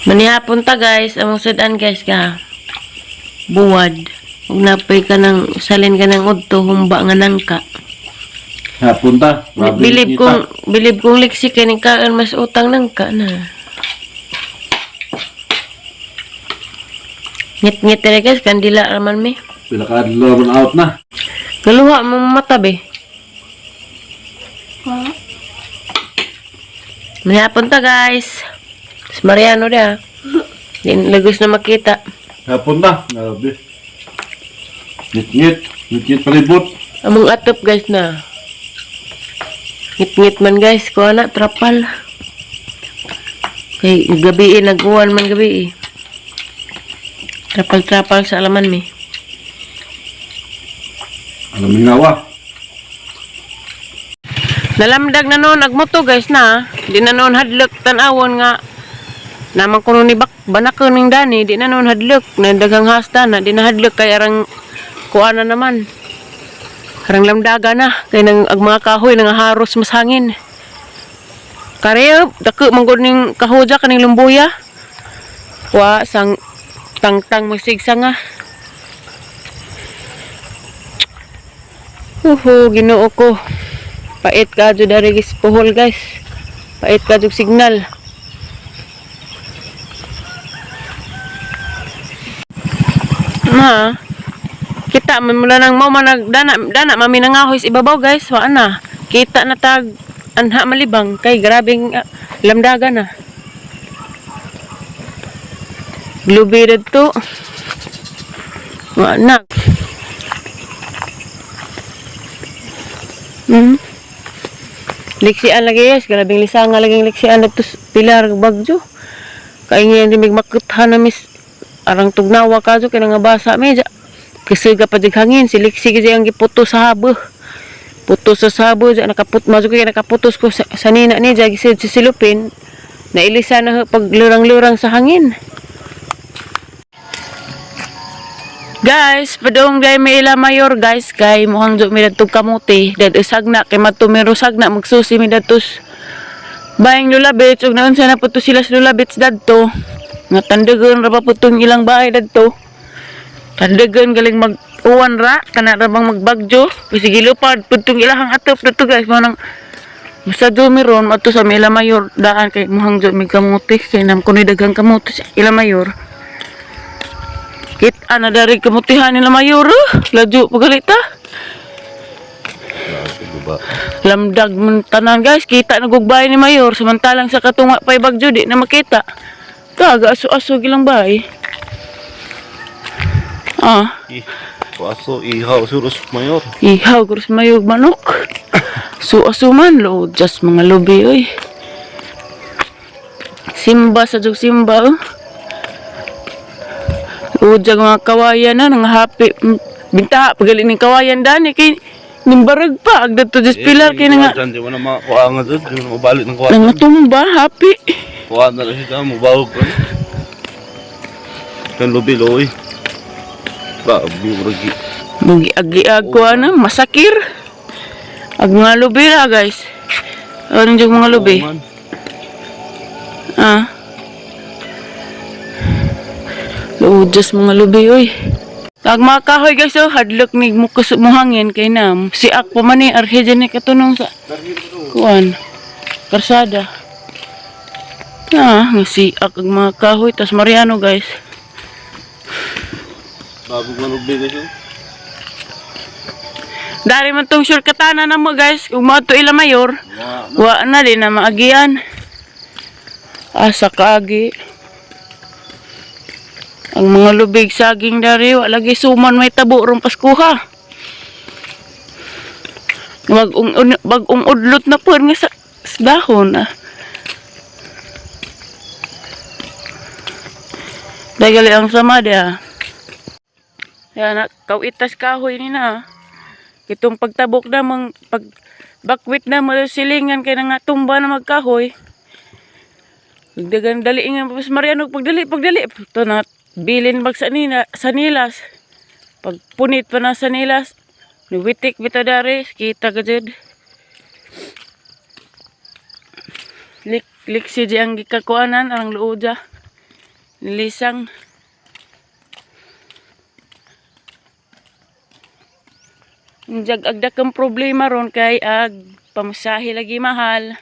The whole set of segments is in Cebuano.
Manihapon ta, guys, among sudan, guys, ka. Buwad. Ug napay ka ng salin ka ng udto humba nga nangka. Hapon ta. Grabe, Bilib kita. kong bilib kong liksi kay ning kaan mas utang nangka na. Ngit-ngit rin, guys, kandila raman mi. Pila ka adlaw man out na. Galuha mo mata be. Manihapon ta, guys. Si Mariano dia. Di lagos na makita. Hapon ta. Grabe. Ngit-ngit. Ngit-ngit palibot. Among atop, guys, na. Ngit-ngit man, guys, kuha na trapal. Kay gabi eh, nag-uwan man gabi eh. Trapal-trapal sa alaman mi. Alam mo nga. Nalamdag na noon agmoto, guys, na. Di na noon hadlok tan-awon nga naman kuno ni bak banako ning dani di na noon hadlok na daghang hasta na di na hadlok kay arang kuan na naman. Arang lamdaga na kay nang ag mga kahoy nang haros mas hangin. Kareo dako man gud ning kahoja kaning lumbuya. Wa sang tangtang masigsa nga. Uhu, Ginoo ko. Pait ka jud dari gis puhol, guys. Pait ka jud signal. Ma. Kita man mula nang mao man dana dana mami nangahoy sa ibabaw, guys. Wa na. Kita na tag anha malibang kay grabeng lamdaga na. Glubi didto. Wa na. Liksian lagi, guys, grabeng lisanga lagi liksian dito sa pilar bagyo. Kay ngayon di makuthan na mis arang tugnawa ka kay nga basa medya. Kasi pa dig hangin si liksi gid ang giputo sa habo. Puto sa sabo ja nakaput majo kay nakaputos ko sa nina ni ja gisid si silupin. Nailisa na pag lurang-lurang sa hangin. Guys, padung gay may ila mayor, guys, kay muhang jo mi dadtog kamuti, dad usag na kay matumiro sagna magsusi mi dadtos bayang Lula Beach ug naunsa na po to sila sa Lula Beach dadto. Nga tandagon ra pa po tong ilang bahay dadto. Tandagon galing mag uwan ra kana ra bang magbagyo. Kasi gilupad pud tong ilahang atop dadto, guys, mo nang basta do meron ato sa ila mayor daan kay muhang jo mi kamuti kay nam kunoy daghang kamuti sa ila mayor. Kita na dari kamutihan nila mayor. Oh. Ladyo pagalita. Lamdag man tanan, guys. Kita na gugbay ni mayor. Samantalang sa katunga pa'y bagyo di na makita. Taga aso-aso gilang bay. Ah, Eh, aso ihaw surus mayor. Ihaw kurus mayor manok. Su-aso man lo just mga lubi oy. Simba sa jug simba oh. Udyag mga kawayan na nang happy binta pagali ning kawayan dani kay nimbarag pa ag dadto just pilar kay nga Di mo na makuha nga doon. Di mo na mabalik ng kuha. nang natumba happy. Kuha na lang siya. Mubawag ko. Kan lubi loy. Ba, buragi. Mugi agi-ag ko ana masakir. Ag mga lubi ra, guys. Ano yung mga lubi? Man. Ah. Ludyas mga lubi oy. Ag mga kahoy, guys, oh, hadlok ni mukus mo hangin kay nam. Si ak pa man ni arhe dyan ni katunong sa kuan. Karsada. Ah, nga si ak ang mga kahoy tas Mariano, guys. Bago nga lubi guys. Oh. Dari man tong sure katana na mo, guys, kung mo ila mayor. Wa. Wa na di na maagian. Asa kaagi. Ang mga lubig saging dari wa lagi suman may tabo rong Paskuha. Bagong udlot na po nga sa dahon ah. Dagali ang sama dia. Yan na, kawitas kahoy ni na. Itong pagtabok na mang pag bakwit na mo silingan kay nga tumba na magkahoy. Dagdagan dali nga pas Mariano pagdali pagdali ito na bilin bag sa nina sa nilas. Pag punit pa na sa nilas. Niwitik bitaw dari kita ka jud. Lik liksi di ang gikakuanan ang luoja. Nilisang. Jag agdak ang problema ron kay ag pamasahe lagi mahal.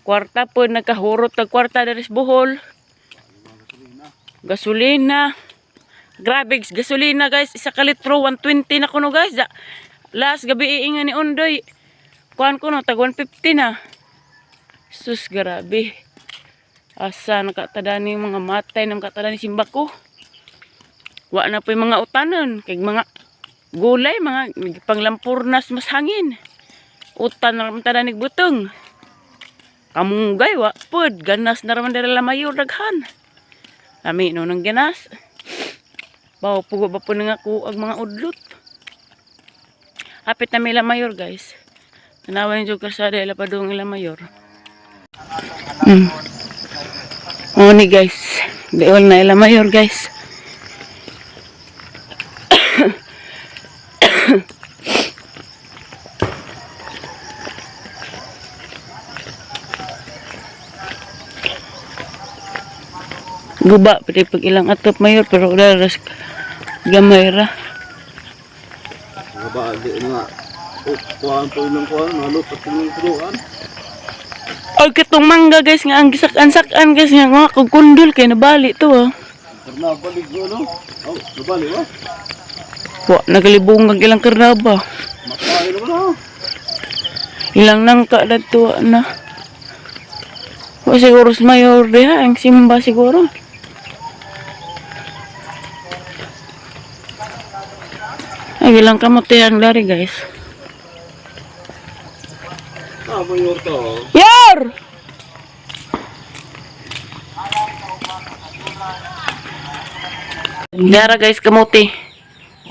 Kwarta po nagkahurot tag kwarta diri sa Bohol. Gasolina. Grabe, gasolina, guys, isa ka litro 120 na kuno, guys. Last gabi iinga ni Ondoy. Kuan ko no tag 150 na. Sus, grabe. Asa nakatadani mga matay nang katadani simbako. Wa na po yung mga utanon kay mga gulay, mga panglampurnas mas hangin. Utan na raman tadani butong. Kamunggay wa pod ganas na raman diri mayor daghan. Lami no nang ganas. Baw pugo ba po nga ako ang mga udlot. Hapit na mila mayor, guys. Tanawan yung kalsada ila padung ila mayor. Oh ni, guys. Diol na ila mayor, guys. Guba pwede pag ilang atop mayor pero wala ras gamay ra. Mga ba, di na. Oh, kuhaan po ilang kuhaan. Halo, patingin tuluan. Ay, katong mangga, guys, nga ang gisak-an-sakan, guys, nga mga kugkundol kay nabali to ah. Nabalik ko, no? Oh, nabalik ba? Wa nagalibong ang ilang karnaba. Makain naman ah. Ilang nangka dadto na. Wa siguro sa mayor diha ang simba siguro. Ay, ilang kamote ang lari, guys. Ah, mayor to. Yor! Dara, guys, kamote.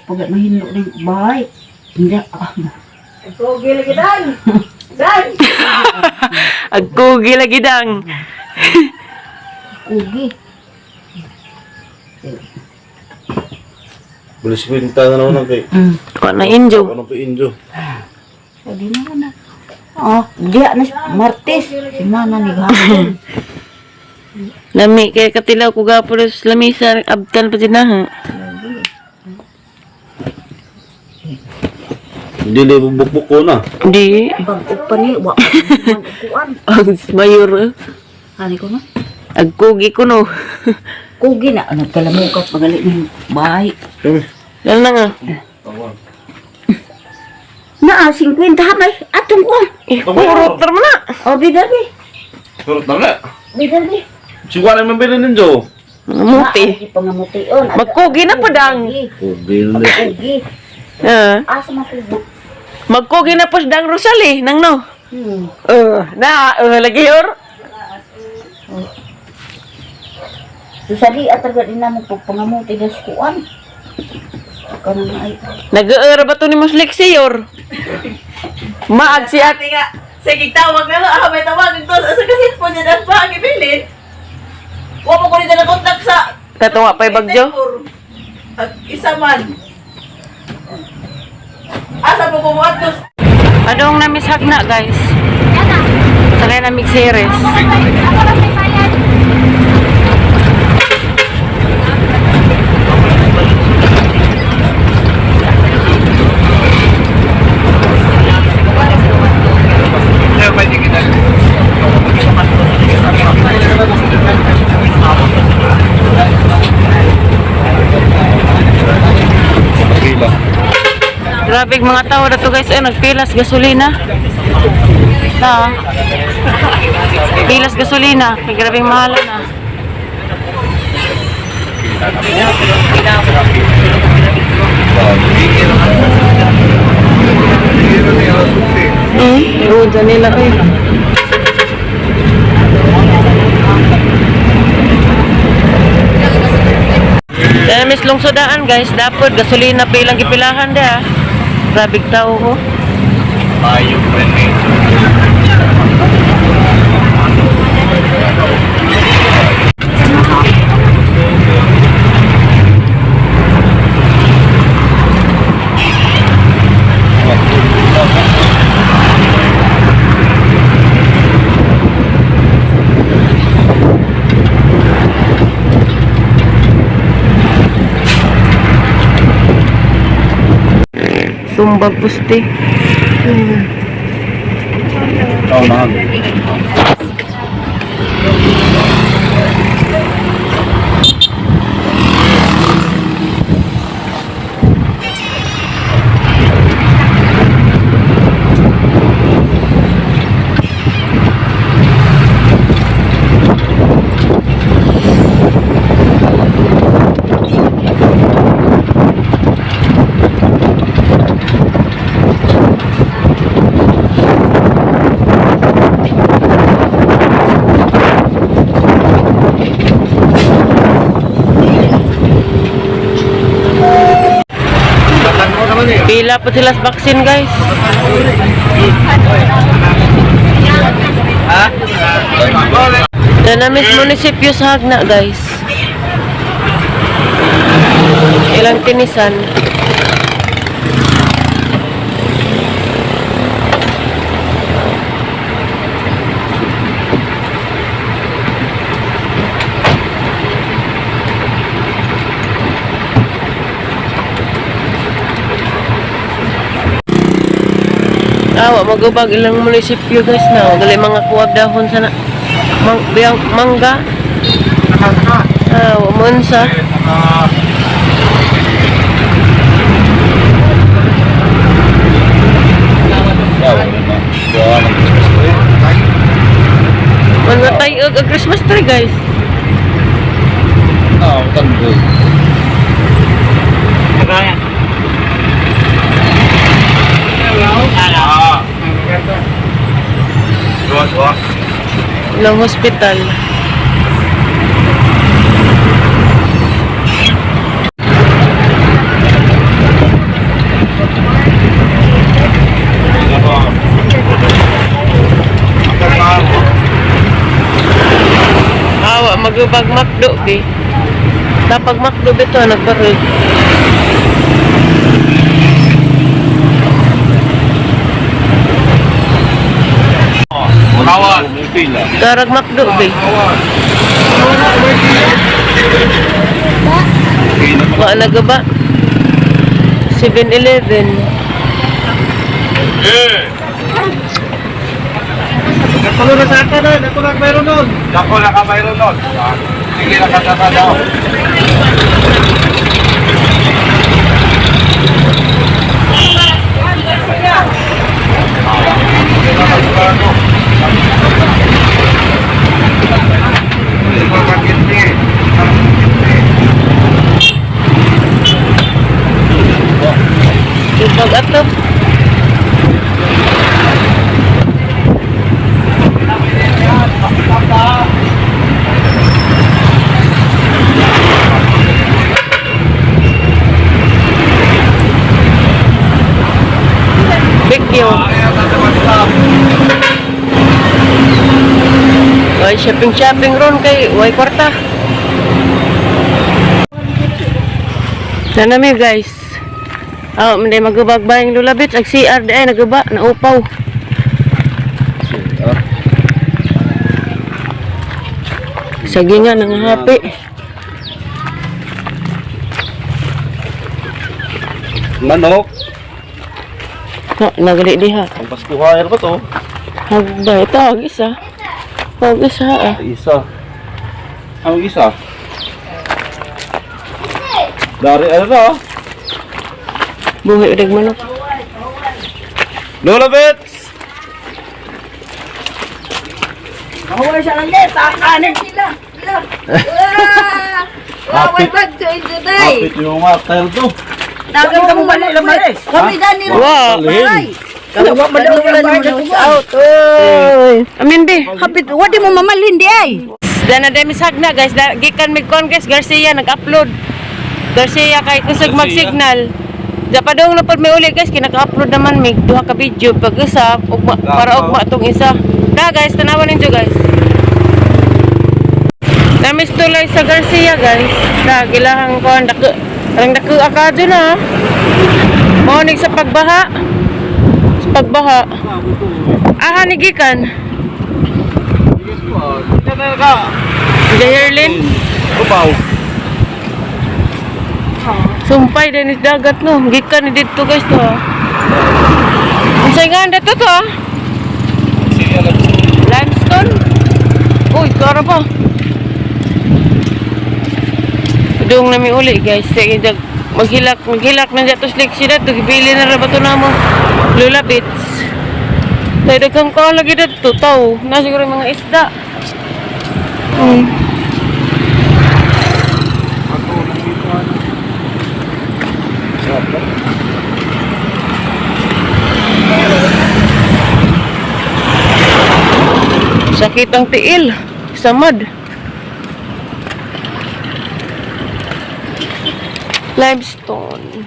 Pag mahilo rin bahay. Hindi ah. Agkugi lagi dang. Ugi. Bilis kwenta na naman ang kay. Wa na injo. Ano pa injo? Pwede na na. Ah, diya na Martes. Simana ni gahapon. Lami kay katilaw ko gapon sa lamisa abtan pa din na ha. Hindi na bubukbuk ko na. Di. Bag-o pa ni wa man kuan. Ang mayor. Eh. Ani ko na. Agkugi ko no. Kugi na nagkalamo ka pagali ni bahay. Kami. Lalo na nga. Naa 50 hamay atong kuan. Eh, puro mo na. Oh, bidabi. Turot na nga. Bidabi. Siguro na mabili ninjo. Mga muti. Pangamution. Magkugi na po dang. Kugi na. Kugi. Ah. Asa makubo. Magkugi na po dang Rosalie nang no. Na lagi yor. Susali at taga din na mo pagpangamuti das kuan. Kanang ay Nag-eera ba to ni Mas Lexi yor? Maag si at Ate nga, sige, tawag na lang. Ah, may tawag ito. Sa kasi po niya na pa, ang ibilin. Huwag mo ko rin na contact sa Katuwa pa'y bagyo. At isa man. Asa mo kumuatos? Adong namishag na, guys. Sakay na mixeres. Pila. Grabe mga tao na to, guys. Ay, nagpilas gasolina. Na. Pilas gasolina. Ay, grabe mahal na. Oo, dyan nila eh. Kaya miss lungsodaan, guys, dapat gasolina pilang gipilahan da. Grabe tao ko. Tumbag puste. Tao na. Pila po sila sa vaccine, guys. Danamis munisipyo sa Hagna, guys. Ilang tinisan. Awa, magubag ilang munisipyo, guys, na. Gali mga kuwag dahon sa na, mang, biyang, mangga. Awa, monsa. Mangatay og ang Christmas tree, guys. Ah, tanboy. Ilang hospital. Awa, magubag makdo, be. Tapag makdo bito, nagbarog. Darag makdo, be. Wa nagaba. 7-Eleven. Dako na ka mayroon nun. Sige na ka sa daw. Tubag ato. Bigyo. Way shopping shopping ron kay way kwarta. Nanami, guys. Oh, hindi magubag ba yung Lula Beach? Ag CR di ay naguba, naupaw. Sagingan ng hapi. Manok. Na, nagali diha. Ang Paskuhan ba to? Hagda, ito, hag isa. Hag isa, ah. Isa. Ang isa? Dari ano na? Oh. Buhi udag manok. Lola Bets! Mahuway siya lang eh, takanin sila. Sila. Wah, Hapit. wag to today. Hapit yung mga tail to. Tagal ka mo balik lang balik. Kami gani Wow. Alin. Out. Oy. Amin di. Hapit, wadi mo mamalhin di ay. Dana demi sagna, guys. Da, gikan mig Congress Garcia nag-upload. Garcia kay kusog mag-signal. Da padung na pod may uli, guys, kay naka-upload naman mig duha ka video pag isa ugma, para ugma tong isa. Da guys, tanawan ninyo, guys. Namis tulay sa Garcia, guys. Da gilahang kon dako arang dako akadyo na. Mao ning sa pagbaha. Sa pagbaha. Aha ni gikan. Jayerlin. Ubaw. Sumpay din ni dagat no. Gikan ni dito, guys, to. Ah. Unsay nga to to ah? Sige, alam. Limestone? Uy, kara pa. Dong nami uli guys. Sige, jag maghilak, maghilak na dito slik sila. Tugibili na ra ba to namo? Lula Beach. Tayo daghang ka lagi dito, tao. Na siguro yung mga isda. Sakit ang tiil. Samad. Limestone.